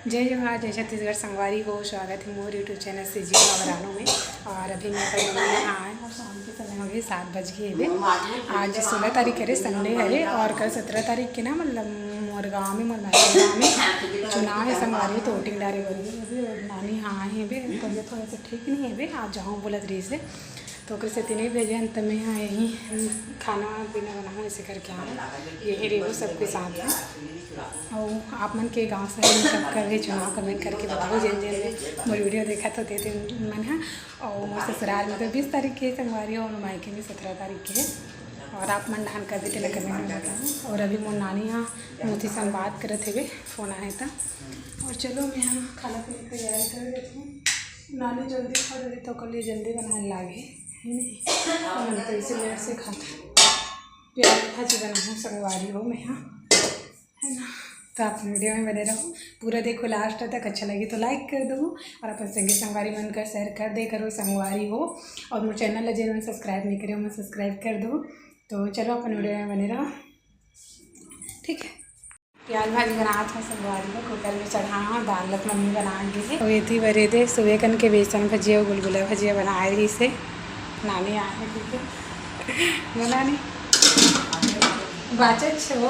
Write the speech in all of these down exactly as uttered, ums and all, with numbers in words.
जय जोहार, जय छत्तीसगढ़ संगवारी हो। स्वागत हे मोर YouTube चैनल सीजी खबरानो में। और अभी मैं अपन मम्मी यहाँ आए हँव और शाम के समय हो गे सात बज गे हवे। आज सोलह तारीख हरे, Sunday हरे, और कल सत्रह तारीख के ना, मतलब मोर गाँव में, मोर मायके गाँव में चुनाव हे संगवारी हो, तो voting डारे बर गे हवे। और नानी यहाँ आए हवे, तबीयत थोड़ा सा ठीक नहीं हवे, आज जाहूँ बोलत रहिस हे। तो ओकरे सेती नहीं भेजे हन, त मैं यहाँ यहीं खाना पीना बनाहूँ, ऐसे करके आऊँ। यही रहो सबके साथ में। और आप मन के गाँव शहर में कब कब हे चुनाव, comment करके बताओ। जिन जिन मोर video देखत हो, ते मन है। और मोर ससुराल में तो बीस तारीख के संगवारी हो, और मायके में सत्रह तारीख के है। और आप मन डहान कब हे, तेला comment में बताओ। और अभी मोर नानी यहाँ मोती सन बात करत हेवे, फोन आए था। और चलो, मैं यहाँ खाना पीने की तैयारी कर देती हूँ। नानी जल्दी खा रही, तो ओकर लिए जल्दी बनाए लागे, है नहीं? हम तो इसे लेट से खाते हैं। प्याज भाजी बनाऊँ संगवारी हो मैं, हाँ, है ना? तो आप video में बने रहो, पूरा देखो last तक। अच्छा लगी तो like कर दो, और अपन संगी संगवारी मन कर share कर दे करो संगवारी हो। और मोर channel ला जेन मन subscribe नहीं करे, मन subscribe कर दो। तो चलो, अपन video में बने रहो, ठीक है। प्याज भाजी बनात हँव संगवारी हो, cooker में चढ़ाए हँव, दाल ल मम्मी बना गे हे। अउ एती बर एदे सुबह कन के बेसन भजिया अउ गुलगुला भजिया बनाए रहिस हे, नानी आए हे, ठीक है, बना नहीं बाचत छे वो।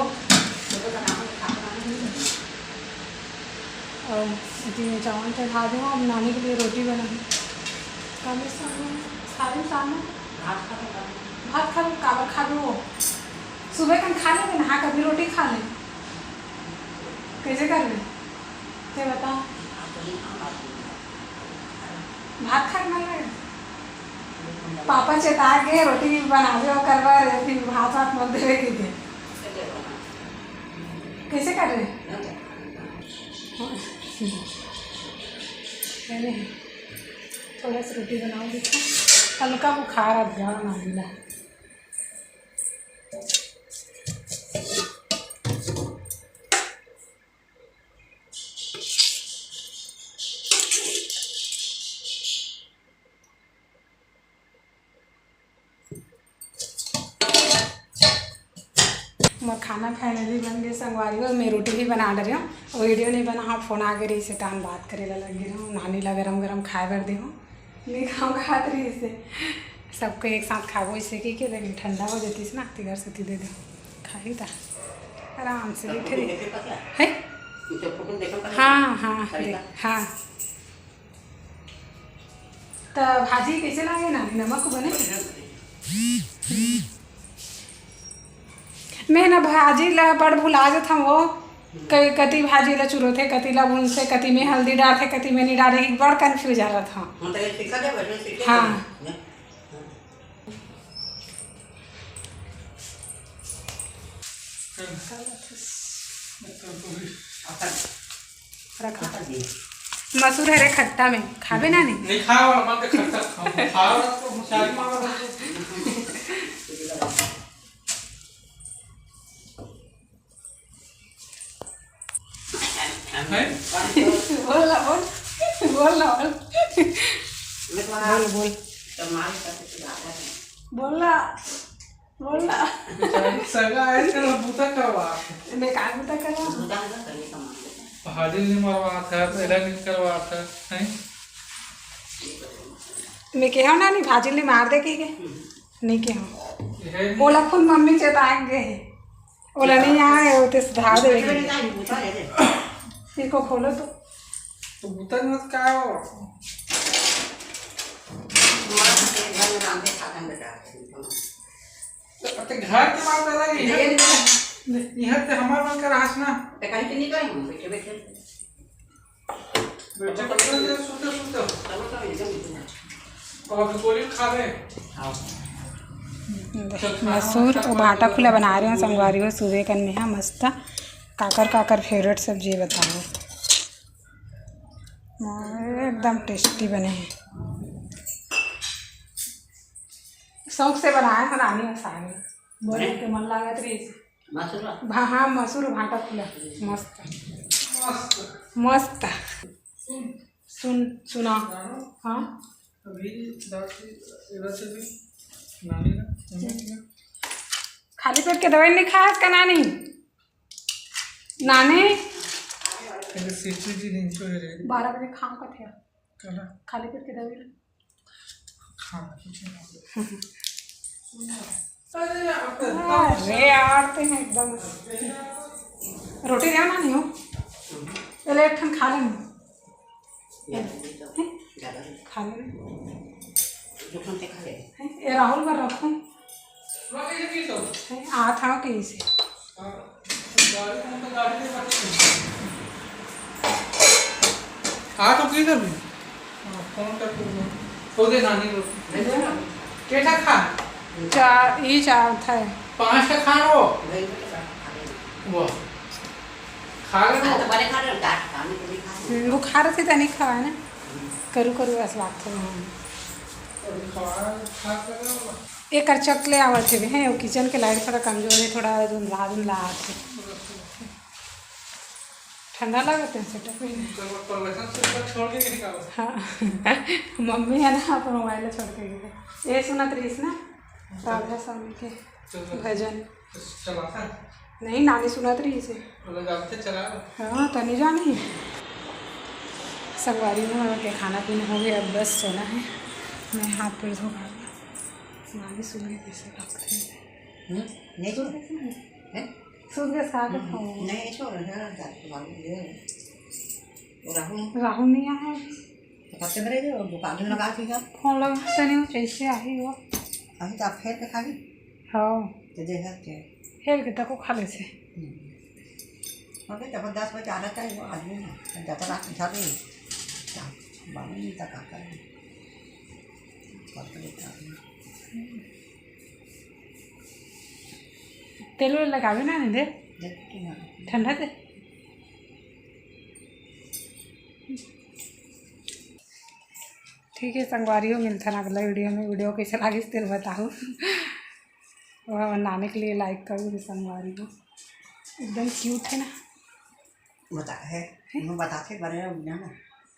अउ एती में चावल चढ़ा दे हँव, अब नानी के लिए रोटी बनाहूँ। का मैं सामने, सारी सामने भात खा लो, काबर खा लो? सुबह कन खा लेबे, नहा के अभी रोटी खा ले। कैसे कर ले? ते बता। भात खाए के मन लगे? पापा चेता के रोटी बनावे और करवा रहे, फिर भात वात मत देवे के थे। कैसे कर रहे? थोड़ा सा रोटी बनाओ, देखो, हल्का बुखार आ गया ना, मिला। मोर खाना finally बन गए संगवारी हो। मैं रोटी भी बना डरे हँव, video नहीं बना, हाँ, फोन आ गए रहिस हे, तहन बात करे ला लग गए हँव। नानी ला गरम गरम खाए बर दे हँव। नहीं खाऊँ, खात रहिस हे। सबको एक साथ खाबो, इसे की के, लेकिन ठंडा हो जाती ना, तेकर सेती दे दे। खाही ता आराम से बैठे रही। है? हाँ, हाँ, देख, हाँ। त भाजी कैसे लागे ना, नमक बने? मैं ना भाजी ला बड़ भुला जात हँव वो। क-, कति भाजी ला चुरोथे, कति ला बुनथे, कति में हल्दी डारथे, कति में नहीं डारे, एक बड़ confuse आ रहा था। हाँ, तो ये सीखा दे, बस सीखे हाँ। दे। रखा। मसूर हरे खट्टा में खाबे ना नहीं? नहीं खाओ, मत खट्टा खाओ। खाओ तो मुसारी मारो। हैं? बोल ना, बोल। बोल ना, बोल। बोल, बोल। बोल ना, बोल ना। बेचारी सगा है, चलो बूता करवा। मैं का बूता करवा? भाजी नहीं मरवा था, तेरा नहीं करवा था, हैं? मैं कहा ना, नहीं, भाजी नहीं मार दे के, के? नहीं कहा। ये ओला खुद मम्मी चेता गे। ओला नहीं आए, वो ते सुधार देवे के। इसको खोलो तो। तो बूता नहीं का हो? हमारा तो तेरे घर में रांधे खाते हैं बेटा। तो अपने घर के बात अलग है। ये नहीं। यहाँ ते हमारा मन का रहा ना। तो कहीं के नहीं गए हम, बैठे बैठे। मसूर अउ भांटा फूला बना रहे हो संगवारी हो, सुबह कन में हा मस्त। काकर काकर favourite सब्जी बताओ, एकदम tasty बने हैं। शौक से बनाए हैं रानी और साग, बोले के मन लागत रही। मसूर? भा-, हाँ, मसूर भांटा फूला। मस्त। मस्त। मस्त। सुन, सुना। हाँ? अभी दादी, इधर से भी नानी ना, मम्मी ना। खाली पेट के दवाई नहीं खास का नानी? नानी? अरे सीटी भी नहीं छो रे। बारह बजे खाम कथे। कला। खाली पेट के दवाई ले। खाना कुछ नहीं। अरे यार, ते हैं एकदम। रोटी देना नहीं हो? पहले एक ठन खा लेना। हैं? खा लेना। हैं? ये राहुल बर रखूं? हैं? आ था कहीं से? आ तो की करबे? फोन कर तू। हो दे नानी को। केटा खा? चार, ये चार था। पांच का खा लो। वो। खा ले तो। हम्म, वो खा रहे थे तो नहीं खावा ना। करू करू बस बात हो। खा, खा कर लो। एक कर चक ले आवत हे, हैं, वो किचन के लाइट थोड़ा कमजोर है, थोड़ा धुंधला धुंधला आत है। ठंडा लागत है सेटअप में। तो वो प्रवचन से ऊपर छोड़ के नहीं निकालो। हाँ। मम्मी है ना, अपन मोबाइल छोड़ के गए। ये सुनत रहीस ना, राधा स्वामी के भजन। तो चला था। नहीं, नानी सुनत रहीस। मतलब जाते चला। हाँ, तो नहीं जानी। संगवारी में हम लोग के खाना पीना हो गया, अब बस सोना है। मैं हाथ पैर धो के नानी सुन के कैसे लगते हैं। हम्म, नहीं सुन। हैं? सूत के साथ हम्म, खाऊंगी। नहीं, छोड़, है ना, जाके बाबू ये। वो राहुल। राहुल नहीं आया अभी। तो कब से मेरे जो दुकान में लगा थी क्या? फोन लगा तो नहीं, कैसे आई वो? अभी तो आप फेर के खा ली? हाँ। तो दे सकते हैं। फेर के तको खा ले से। हम्म। मगर जबरदस्त में जाना चाहिए वो आदमी ना। ज़्यादा रात में खा गई। बारह बजे तक आता है। बारह बजे तक आता है। तेल वेल लगावे ना दे। देखते हैं। ठंडा दे। ठीक है संगवारी हो, मिलथन अगला वीडियो में। वीडियो कैसे लागिस तेल बताओ। वह नानी के लिए लाइक करो संगवारी हो, एकदम क्यूट है ना। बता है, है? मैं बताते बने हो ना।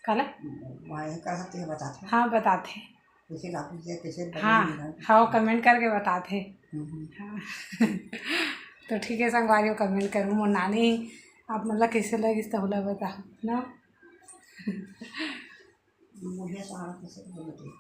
काला? वहाँ ये कर सकते हैं, बताते हैं। हाँ, बताते हैं। कैसे लागू किया, कैसे बने हाँ, हैं। हाँ, वो कमेंट करके बताते हैं। हम्म, हम्म। हाँ। तो ठीक है संगवारी हो, कमेंट करूँ मोर नानी, आप मतलब कैसे लगिस तो होला बताओ ना। बढ़िया सहारा कैसे बोलते हैं।